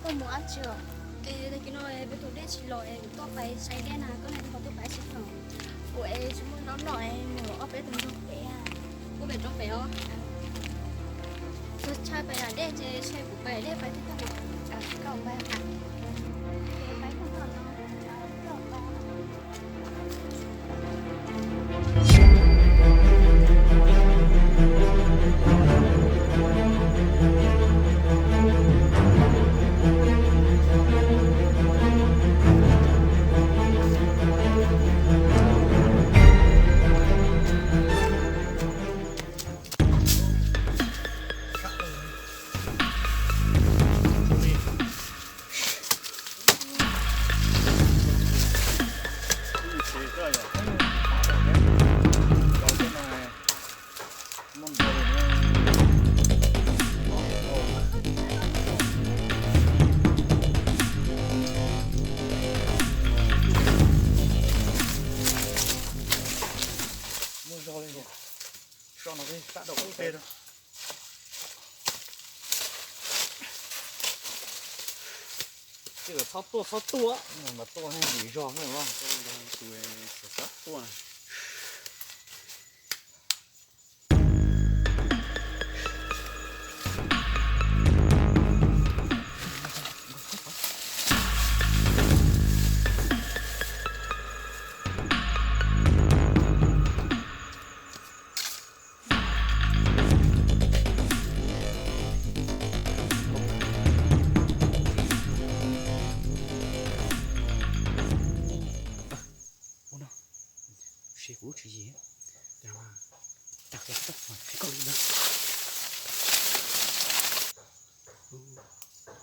Koj mus dab tsi os? Es tag kis no peb tus dej tsis los es kuv tuaj pais saib dej na, koj niam thiab koj tuaj pais tsis tau. Kuv es tsis muaj zaub noj es mus ob peb tug nrog pem, kuv pem rau pem os. Txog chaw pais yam dej ces saib kuv pais dej pais twb tag. Koj pais ha. Muaj zog li, so no pab daus ub te rau. Ces txhob tuaj txhob tuaj, mas tuaj lim zog na. Tus xav tuaj. Ua no, siv kuv lub tswv yim. Tag, tag, tag, tag, tag, tag.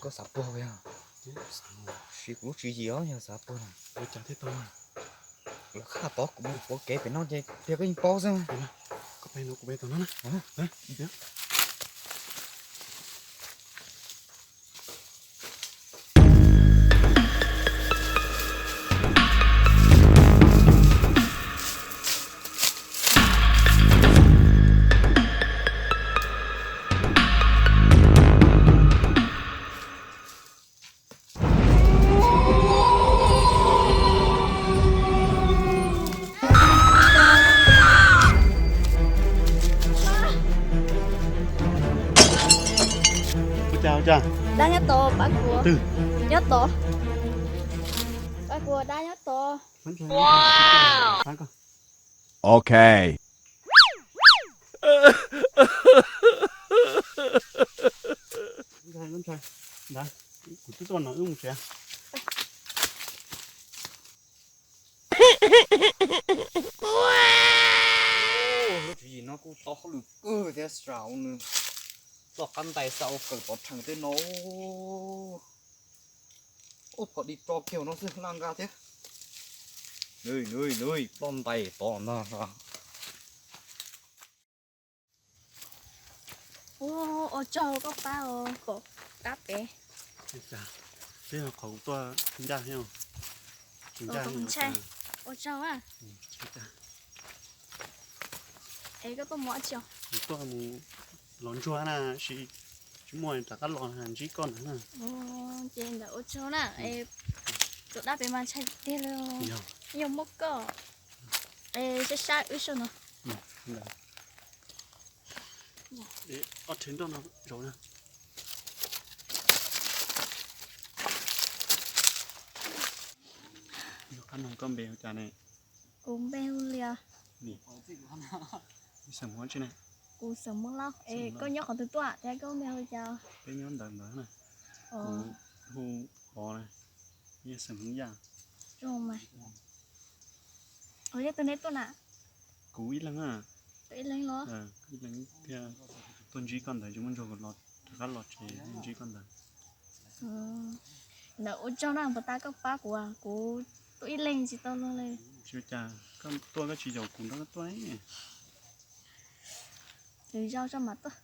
Koj xav puag yog? Siv kuv lub tswv yim os, yog xav puag na. Ua cas thiaj tau? Lawv qhaj tod kuv mus pov kev pem no ces tiag koj yeej paub xwb. Koj pem no kuv pem tom no na. Ua cas, ua cas? Dab nyob tod, pab kuv. Twg? Nyob tod. Pab kuv, dab nyob tod. Ok. Ntshai, ntshai. Ntawd, kuv twb tuaj no wb mus tsev. Lub tswv yim no kuj tau hauj lwm kawg thiab, xav ua nws ploj qab ntais, xav ua kawm pov rhees tej no. Ub, pom di tso kiag no xwb, laj nqa thiab. Nws, nws, nws ploj ntais tod no. Ua tsaug koj pab os, kom dab pem. Twb yog qhov kuv tuaj ncaj thiab. Ntshai. Ua tsaug na. Es koj tuaj mus dab tsi os? Kuv tuaj mus los ntsuag na, tsis, tsis muaj rov qab los ntsib koj ntawd na. Ces ntawd ua tsaug na. Tus dab pem mas ntshai tiag li. Yog muaj koj, es saib saib wb sab no. Ob rhev nroj no zaum na. Yog qab noog, koj npe hu cas ne? Kuv npe hu Lias. Xeem Hmoob tsi ne? Kuv xeem Hmoob Lauj. Es koj nyob qhov twg tuaj thiab koj npe hu cas? Peb nyob ntawd ntawd na. Kuv hu Hov na, yog xeem Hmoob Yaj. Ua yog tus neb tuaj na? Kuv ib leeg na. Ib leeg los? Ib leeg thiaj tuaj ntsib koj ntawd, tsis muaj ntsuag kuv los rov qab los tsev ntsib koj ntawd. Ntawd ua tsaug na, puas tas koj pab kuv, kuv tuaj ib leeg tsis tau luag li. Tsis ua cas, koj tuaj koj tsis yaum kuv nrog koj tuaj. Nws zoo tso mas tuaj.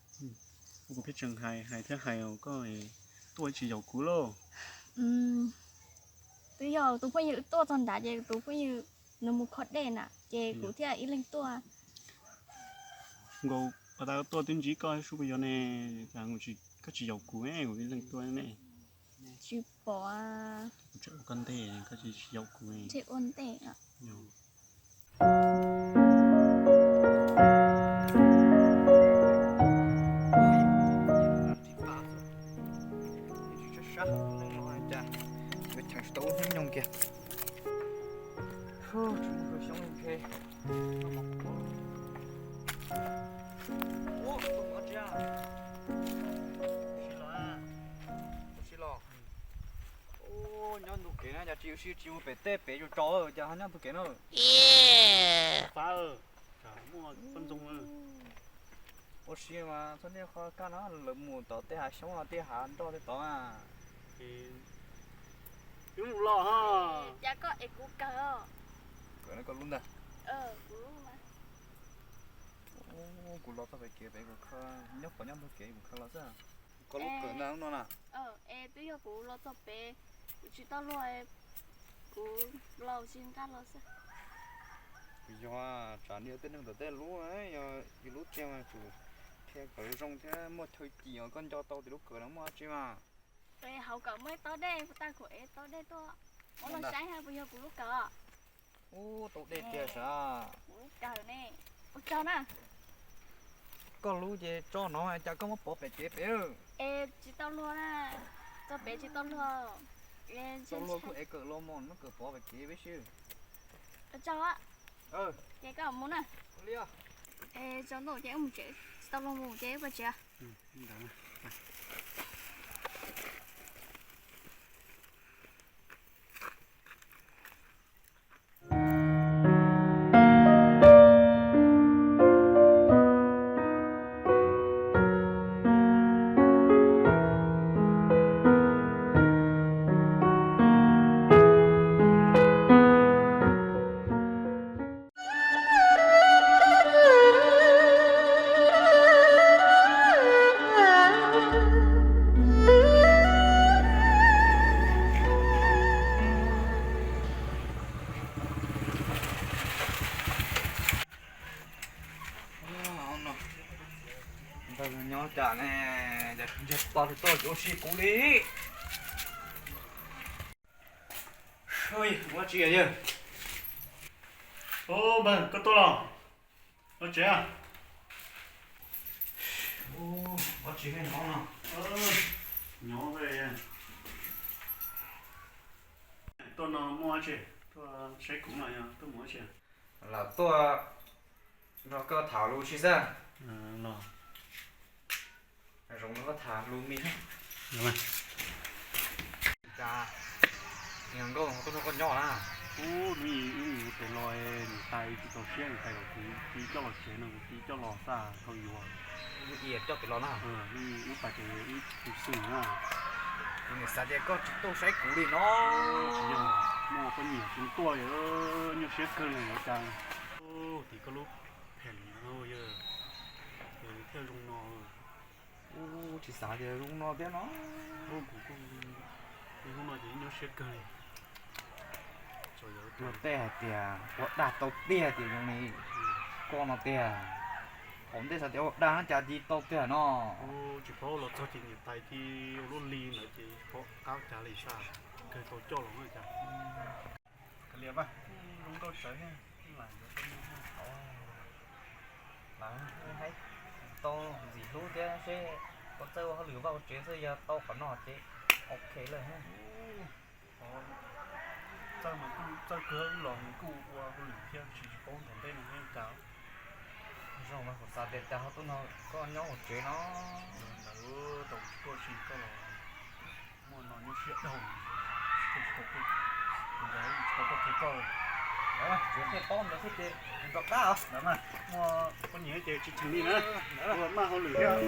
Kuv pheej tseem hais hais thiab hais koj tuaj tsis yaum kuv lauj. Twb yog tus phooj ywg tuaj txog nrad ces tus phooj ywg nws mus kho dej na ces kuv thiaj ib leeg tuaj. Nkaus pas tas tuaj twb ntsib koj sub pes yog ne, cas koj tsis yaum kuv, kuv ib leeg tuaj ne. Tsis pom. Tseem ua ntej, koj tsis yaum kuv. Tseem ua ntej. Cheem tsis tau hnub nyoog kiag. Tsis muaj xyoob ntshe. Nyob ntug kev na, cas tsis ua si tsis mus pem teb pem tsaus tsaus, cas ho nyob ntug kev na. Fab, muaj poj ntxoog. Ua si mas txhob niaj qhov kaj no, lawv mus tom tej hav xyoob los tej hav nroj tej tod na. Wb mus los ho. Cas koj es kuv kawg os. Kawg no koj lub ntag. Kuv lub mas. Kuv los txog pem kev pem kuv khaws, nyob pom nyob ntug kev kuv khaws los xwb. Koj lub kawg ntag no na. Es twb yog kuv los txog pem, kuv tsis tau luag, kuv los tsis nqa los xwb. Kuv yog tsam niaj tej neeg ntawm tej lub, yog yus lub tiag mas tsum qhia kom zoo thiab muaj chaw cim os, koj nco tau tias lub kawg no muaj dab tsi mas. Hauv kawg muaj ib tob dej, puas tas kuv ev tob dej tuaj, muab los saib ha puas yog kuv lub kawg. Ub, tau dej tiag sav. Kuv lub kawg ne, ua tsaug na. Koj lub ces tso no, cas koj muab pov pem kev pem. Es tsis tau luag na, txog pem tsis tau luag. Tau luag kuj ev kawg los mog, muab kawg pov pem kev peb sib. Ua tsaug. Ces koj mus na. Es tsaus ntuj ces wb mus tsev, tsis tau luag mus ces wb pais tsev. Ntawd nyob cas ne, ntshe tos tsis tau ua si kuv li. Ua tsi yawg? Npawg, koj tuaj los? Los tsev. Ua tsi nyob no? Nyob. Tuaj no muaj dab tsi? Tuaj saib kuv mas yog tuaj mus dab tsi? Lam tuaj nrog koj tham lus si xwb. Los, zoo no koj tham lus me. Cas niag nkauj no tuaj nrog koj nyob na? Ub, hnub ib wb mus pem los niam tais tsis txaus siab, niam tais kom kuv txiv coj los tsev no, kuv txiv coj los xwb tau yuav. Wb coj pem los na. Wb pais ces wb tus xwm na. Kuv niam xav tias koj tsis tuaj saib kuv li no. Tsis yog, muaj poj niam tsis tuaj, nyuaj siab kawg li os cas. Tim koj lub phem no yog thiaj zoo no. Ub, tsis xav tias zoo no thiab no. Kuv kuj, hnub no ces nyuaj siab kawg li. Luag tej hais tias ua dag tau tiag tias zoo li koj no tiag. Thaum ntej xav tias ua dag cas cia tau tiag no. Tsis paub los txog ces niam tais cia ua luaj li ntawd ces tsis paub qab cas li sas, kawg tau coj los no cas. Kav liam mas, zoo nkauj tsawv thiab, lam yuav tau me ntxhais tau, lam haib tau ntxim hlub thiab seb koj txawj ua hauj lwm vaj ua tsev xwb, yog tau qhov no ces ok lawm. Txawj mas kuj txawj kawg, los kuj ua hauj lwm thiab, tsis paub thaum ntej no thiab cas. Zoo mas kuv xav tias cas ho tuaj no koj nyob hauv tsev no. Ntawd tau tuaj tsis koj los muaj no nyuaj siab dhau, tsis tau tuaj, ntawd tsis tau tuaj qhia koj. Tsuav qhia paub ntawd xwb ces rov qab os. Ntawd mas muaj poj niam ces tsis cheem li na, ua maj hauj lwm thiab.